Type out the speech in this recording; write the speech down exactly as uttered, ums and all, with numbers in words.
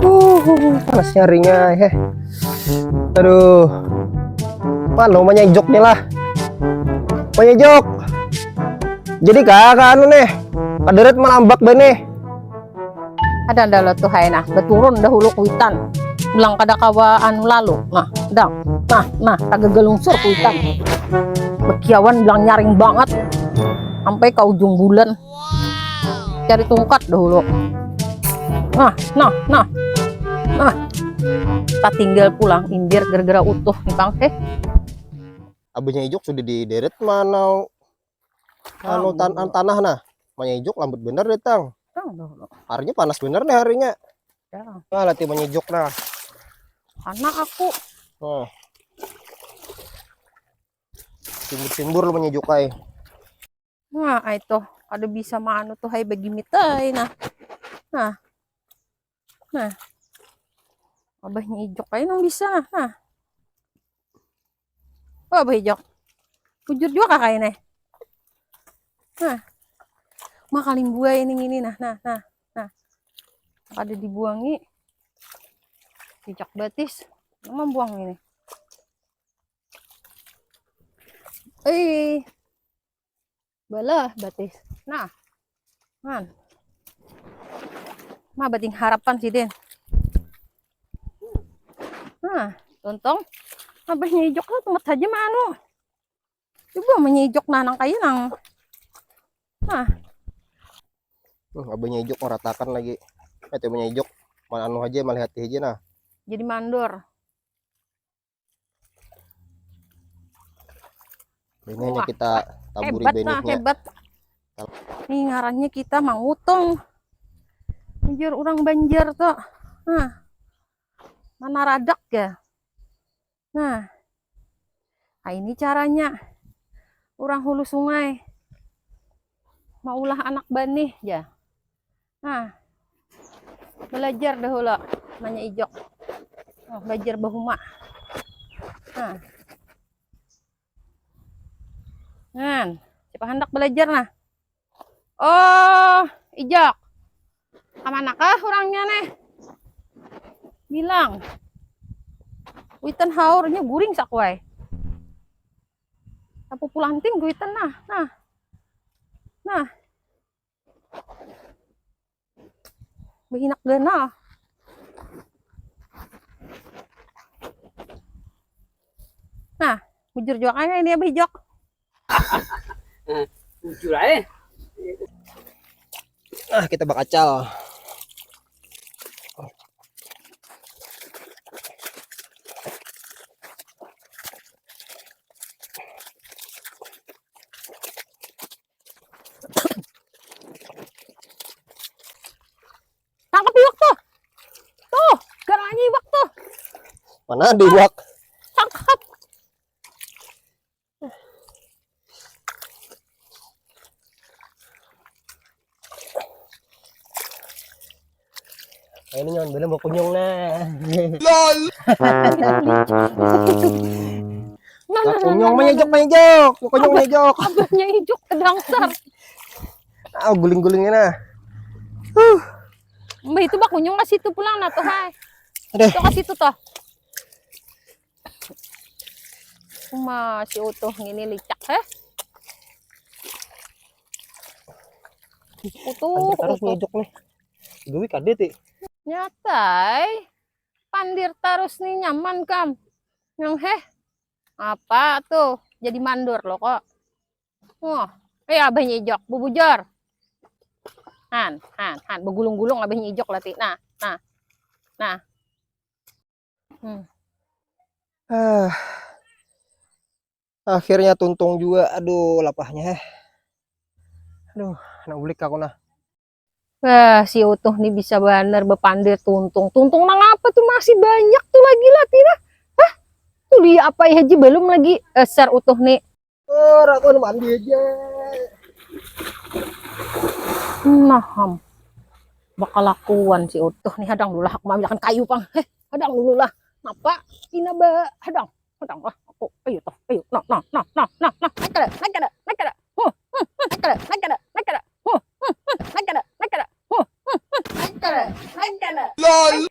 Uh, panasnya ringnya, heh. Aduh. Mana Manya Ijok nih lah? Manya Ijok. Jadi kakak anu nih, kaderet malambak banih. Ada ndalo tuh hai nah, beturun dahulu kuitan. Bilang kada kawa anu lalu. Nah, dang. Nah, nah, tagaga lungsur kuitan. Bekiawan bilang nyaring banget. Sampai ke ujung bulan. Cari tungkat dahulu. Nah, nah, nah. Nah. Tatinggal pulang indir gara-gara utuh nih bang. Heh. Abahnya Ijok sudah dideret mana anu tan tanah nah. Manya Ijok lambat bener datang. Harinya panas bener nih harinya. Nah, latih Manya Ijok nah. Anak aku. Nah. Simbur-simbur lu Manya Ijok ai. Nah, ai tuh kada bisa manu tuh hai bagimit ai nah. Nah. Nah. Abahnya Ijok ai nang bisa nah. Nah. Oh, Abah Ijok. Bujur juga kakak ini. Nah. Mah kalimbuai ini ini nah, nah, nah, nah. Ada dibuangi. Ijok batis. Membuang ini. Eh. Balah batis. Nah. Man. Ma bating harapan sidin. Nah, tuntung. Abahnya Ijok lah tumat saja manu. Coba Manya Ijok nah nang kaya nang. Nah. Hmm, abahnya Ijok meratakan lagi. Kata Manya Ijok, mana anu aja, melihat aja nah. Jadi mandor. Ini hanya kita taburi benihnya. Hebat. Ini ngarannya kita mangutung. Bujur orang Banjar tuh. Nah. Mana radak ya? Nah. Nah, ini caranya. Orang hulu sungai. Maulah anak banih ya. Nah. Belajar dahulu Manya Ijok. Oh, belajar bahuma. Nah. Ngan, siapa hendak belajar nah? Oh, Ijok. Kamanakah orangnya nih? Bilang. Kuitan haurnya guring sakuai. Tapu pulanting kuitan nah. Nah. Nah. Behinak ganal. Nah, bujur juga kayaknya ini Abah Ijok. Bujur aja. Ah, kita bakacal. Tangkap iwak tuh. Tuh, garangnya iwak tuh. Mana ada iwak? Tangkap. Ini nyaman belum mau kunyung nah. Lol. Nah, kunyung mah ijok mah ijok, kunyung mah ijok. Abahnya ijok kedangsar. Ah, guling-gulingnya nah. Huh. Mbah itu bakunyung ke situ pulang nah tuh hai. Ada. Itu ke situ tuh. Uma si utuh ini licak eh. Utuh. Harus ngejok nih. Duit kadit. Nyatai. Pandir tarus nih nyaman kam. Yang heh. Apa tuh? Jadi mandor lo kok. Wah, eh abah nyijok, bubujur. Han, han, han, begulung-gulung abah nyijok lati. Nah, nah. Nah. Hmm. Ah. Akhirnya tuntung juga. Aduh, lapahnya. Aduh, nak ulik aku nah. Wah, si Utuh nih bisa banar bepandir tuntung. Tuntung nang apa tuh masih banyak tuh lagi lah Tina. Hah? Tuh diapai haji belum lagi. Dasar Utuh nih. Oh, rakun mandi aja. Nah, ham. Bakalakuan si Utuh nih hadang dulu lah aku maambilakan kayu pang. Heh, hadang dulu lah. Napa? Tina ba hadang. Hadang lah aku. Ayo toh. Ayo. Nah, nah, nah, nah, nah, nah. Naik kada, naik kada, naik kada. Huh, huh, huh, naik kada, naik kada. Lancar. Lancar. Lol.